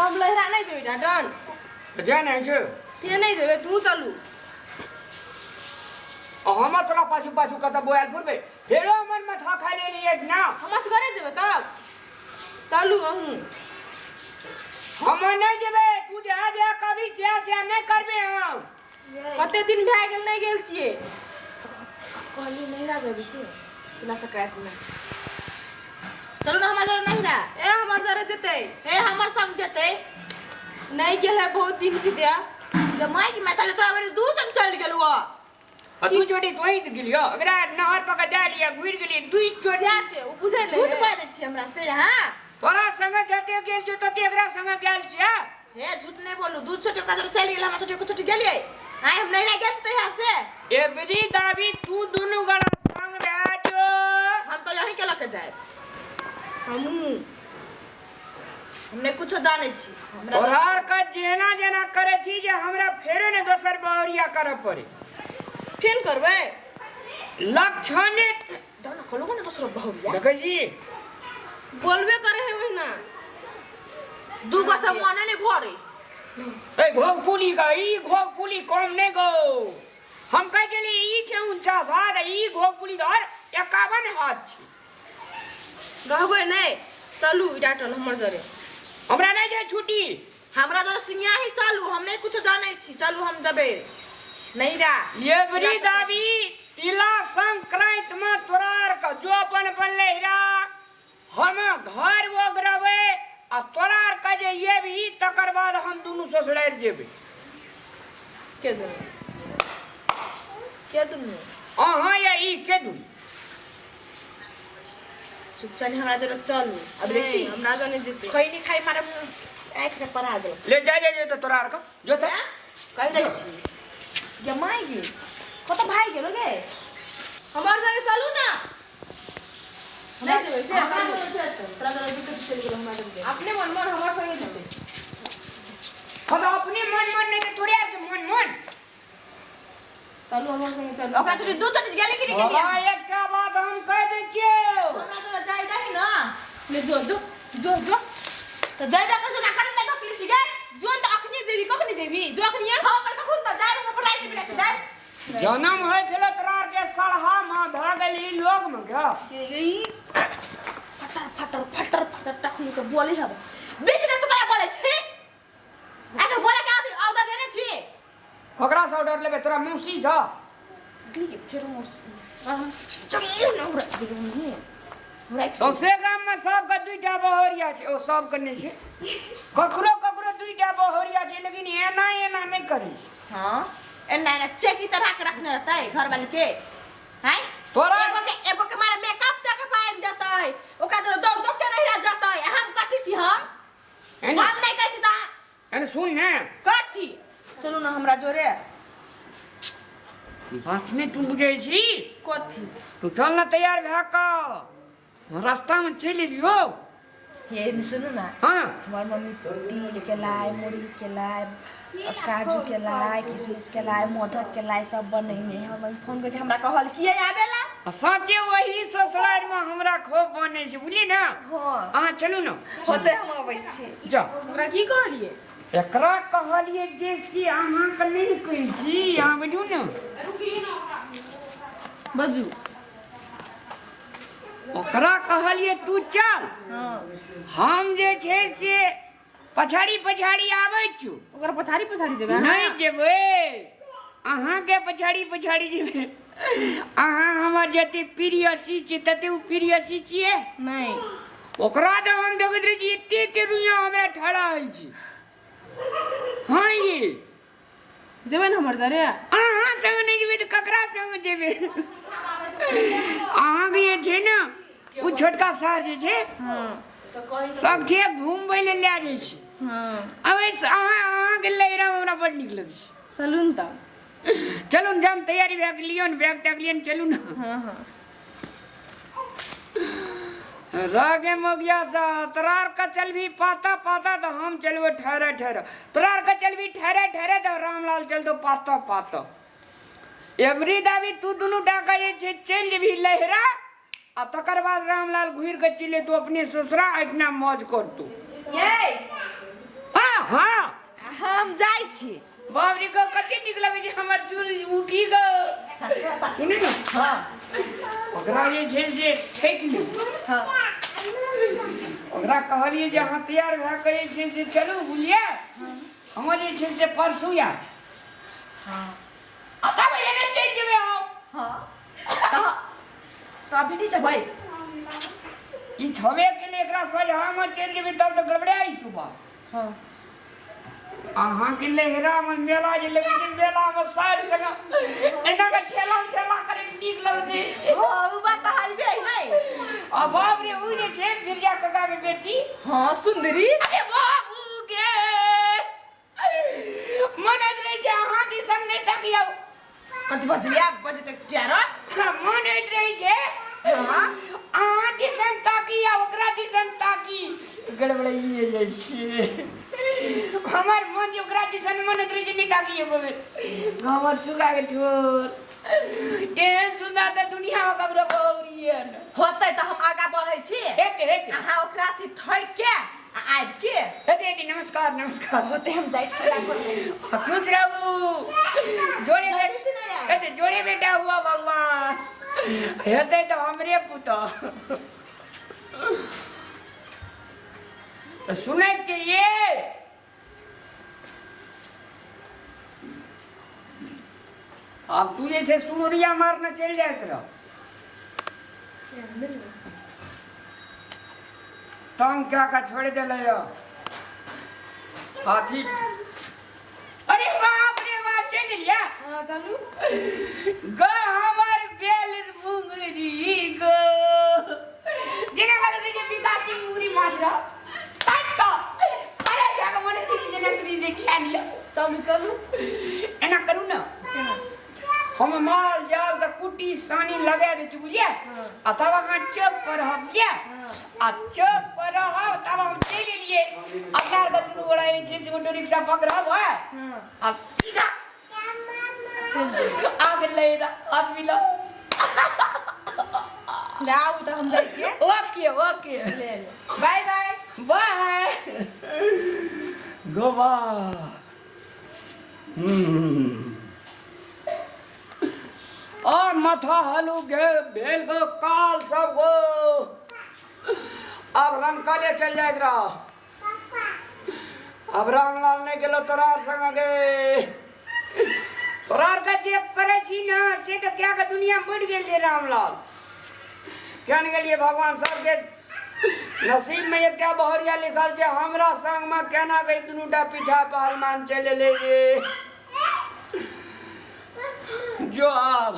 हम लहरा नहि जेबै डाटन। तऽ जाय नहि छै। ते नहि जेबै, तू चलू। आ हम तोरा पाछू पाछू कतऽ बोआल फुरबै? फेरो हमर माथा खा लेली ना। हम असगरे जेबै तब। चलू अहूँ। हम नहि जेबै, तू जा जा कभी सिया सिया नहि करबै हम। कते दिन भए गेल नहि गेल छियै। कहली नैहरा जेबै के तिला संक्रांतिमे। चलू ने हमरा जोरे नैहरा। ए हमर जरे जेतै। हे हमर संग जेतै। नहि गेल है बहुत दिन से दिया। गे माय की माय, ताले तोरा बेरी दू चोटी चलि गेलौ। आ दू चोटी तोही गेलियो, एकरा नहर पकड़ दए लिया घुरि गेली दू चोटी। जाते ओ बुझै झूठ नहि। बाजै छी हमरा से? हाँ, तोरा संगे जते गेल छियो तते एकरा संगे गेल छियै। हे झूठ नहि बोलू। दू चोटी ओकरा जोरे चलि गेल, हमरा चोटी एको चोटी गेलियै? आइ हम नैहरा गेल छी तहिया से। एबरी दाबी तू दुनू गड़ा संग भए जो। हम तो यहीं के लऽ के जायब। हमहूँ। हम नहि कुछो जानै छी हमरा। तोहर के जेना जेना करे छी जे हमरा फेरो ने दोसर बहुरिया करऽ पड़े। फेन करबै? लक्षणे जाउ ने, कहलहुँ ने दोसरो बहुरिया। देखै छी। बोलबे करे है ओहिना। दू गो से मने नहि भरे। ए घोग पुली का ई घोग पुली कम नहि गो। हम कहै छली ई छै 49 हाथ, ई घोग पुली धर 51 हाथ छै। रहबै नहि, चलू डाटल हमर जरे। हमरा नहि छै छुट्टी। हमरा जरे सिंगिया ही चलू, हम नहि कुछो जानै छी। चलू हम जबै नैहरा। एवरी दाबी तिला संक्रांति में तोरा आर के जो अपन अपन लहिरा, हम घर ओगरबै आ तोरा आर के जे एबही तकर बाद हम दुनू ससुरारि जेबै। के दुनू? के दुनू? अहाँ या ई के दुनू? चुपचाप हमरा जरे चलू। अब देखी। नहीं, हमरा जने जेतै। खैनी खाई मारे मुँह आँखि में पड़ा गेल। ले जा जा जा तोरा आर के जो तऽ। कहि दै छी गे माय गे, कतऽ भागि गेलो गे? हमर संगे चलू ने। नहि जेबै से? हमरा चलू। जरे जेतै, तोरा जरे दू चोटी चलि गेलो, हमरा जरे जेतै। अपने मन मन हमर संगे जेतै। हम तऽ अपने मन मन नहि तऽ तोरे आर के मन मन। चलू हमर संगे चलू। ओकरा चोटी दू चोटी गेली कि नहि गेली? तोरा एकटा बात हम कहि दै छियौ। हमरा तोरा जाय दही ने। ले जो जो जो जो। तऽ जयबे कर जो ना, करे नहि धकली छी गे। जो ने तऽ अखने जेबी, कखने जेबी? जो अखने। हम अपन कखन तऽ जायब, हम अपन राति बिराति जायब। जनम होइ छलै तोरा आर के सड़हा माँ भए गेल ई लोगमे गे। ई फटर फटर फटर फटर तखनी के बोली हब। बीच में तू कया बोले छी? आगे बोले के अभी ऑर्डर देने छी। ककरासँ ऑर्डर लेबै? तोरा मौसीसँ? गली फेर मौसी चमू न उड़ा दिलु उड़ा। सौंसे गाममे सबके दूटा बहरिया छै। ओ सबके नहि छै, ककरो ककरो दूटा बहरिया छै, लेकिन एना एना नहि करै छै। हाँ, एना एना चेकी चढ़ा के रखने रहतै घर वाली के हैं। तोरा एगो के मारे मेकअप तक पाइन देतै, ओकरा दौड़ दौड़ दौड़ के रहि जतै। आ हम कथी छी? हम एने हम नहि कहै छी तऽ। एने सुन ने। कथी? चलू ने हमरा जोरे। बात नहि तू बुझै छी। कथी? तू चल ने, तैयार भए कऽ रास्तामे चलि एलियौ। हे सुनू ने। हाँ। हमर मम्मी तिल के लाइ, मुरही के लाइ, काजू के लाइ, किशमिश के लाइ, मोदक के लाइ सब बनेने। हमर मम्मी फोन करके हमरा कहल किए आबे ला। आ साँचे वही ससुरारिमे हमरा खूब बनै छै, बुझली ने? हाँ। अहाँ चलू ने। होते, हम अबै छी। जा। ओकरा की कहलियै? एकरा कहलियै जे से अहाँके नहि कहै छी, अहाँ बुझू ने। बजू। ओकरा कहलियै तू चल। हाँ। हम जे छै से पछाड़ी पछाड़ी आबै छियौ। ओकरा पछाड़ी पछाड़ी जेबै अहाँ? नहि जेबै, अहाँके पछाड़ी पछाड़ी जेबै। अहाँ हमर जते प्रियसी छी तते ओ प्रियसी छियै? नहि। ओकरा तऽ हम देखैत रहै छी एते एते रुइया हमरा ठड़ा होइ छै। हाँ, ये जेबै ने हमर जरे? अहाँ संग नहि जेबै तऽ ककरा संग जेबै? अहाँके जे छै ने ओ छोटका सार जे छै, हाँ सबठे घुमबै लए लए जाइ छै। हाँ। अबै अहाँके लहरामे हमरा बड़ नीक लगै छै। चलू ने तब। चलू ने, जाम तैयारी भए गेल लियौ ने, बैग तैग लियौ ने, चलू ने। हाँ हाँ। रह गे मोगिया सा, तोरा आर के चलबी पाता पाता तऽ हम चलबो ठहरे ठहरे। तोरा आर के चलबी ठहरे ठहरे तऽ रामलाल चलतो पाता पाता। एवरी दाबी तू दुनू टाका जे छै चलि जेबही लहरा आ तकर बाद रामलाल घुरि कऽ चलि एतौ अपने ससुरा, एहिठिना मौज करतौ। ये। हाँ हम जाइ छी। बाप रे गो, कते नीक लगै छै हमर चूल उगी गो। सुनू ने। हाँ। ओकरा जे छै से ठकि लियौ। हाँ। ओकरा कहलियै जे अहाँ तैयार भए कऽ जे छै से चलू, बुझलियै? हमर जे छै से परसू आयब। हाँ। आ तब एने चलि जेबै हम। हाँ, तऽ अभी नहि जेबै? ई छबे के लिए एकरा सोझामे चलि जेबै तब तऽ गड़बड़ाइ तू बात। हाँ। अहाँके लहरामे मेला जे लगै छै, मेलामे सारि संग एना कऽ ठेला ठेला करैत नीक लगै छै। हाँ, उ बात तऽ हइबे है नहि। आ बाप रे, उ जे छै बिरजा काका के बेटी। हाँ, सुंदरी। अरे बाबू गे, मन होइत रहै छै अहाँ दिसन नहि तकियौ। कथी बजलिया बजते 11? मन होइत रहै छै हाँ। अहाँ दिसन ताकी आ ओकरा दिसन ताकी, गड़बड़ाइए जाइ छियै। हमर मन जे ओकरा दिसन मन होइत रहै छै नहि ताकी एको बेर। हमर सुगा के ठोर एहन सुन्दर तऽ दुनियामे ककरो बहुरिए ने होतै तऽ हम आगाँ बढ़ै छी। हेतै, हेतै। अहाँ ओकरा अथी ठकि के आ आबि के हेतै, हेतै। नमस्कार, नमस्कार। होतै, हम जाइ छी खेला करबै। खुश रहू जोड़े। जल्दी से नहीं आए। हेतै, जोड़े बेटा हुआ भगवान। हेतै तऽ हमरे पुतह तऽ सुनै छियै। आब तू जे छै सुनोरिया मारने चलि जाइत रह, तंग कए कऽ छोड़ि देले यऽ हाथी। अरे बाप रे बाप, चलि गेलियै? हाँ, चलू। गो हमर बेल मुंगरी गो, जेना कहलक जे विकासी मुंगरी माछ रह काटि कऽ अरे जा कऽ मने छै जेना करी जे खा लिअ। चलू, चलू। एना करू ने, हम माल जाल के कुट्टी सानी लगा दै छी, बुझलियै? आ तब अहाँ चौक पर रहब, बुझलियै? आ चौक पर रहब तब हम चलि एलियै। अपना आरके दुनू गोरा जे छै से ऑटो रिक्शा पकड़ब है आ सीधा आ गेलै। हाथ मिलाउ। ले आउ तऽ हम जाइ छियै। Okay, okay. ले ले, बाय बाय। बाय गोबा। और माथा हलू गे भेल गो काल सब गो। अब रंगकाले चल जाइत रह। अब रामलाल नहीं गेलो तोरा आर संग गे। तोरा आर के जे करै छी ने से तऽ क्या के दुनिया में बढ़ि गेल छै। रामलाल केहन गेलियै? भगवान सबके नसीब में एकटा बहरिया लिखल छै। हमरा संग में केना गई दुनूटा पीठा पहलमान चलि एलै रे? जो आब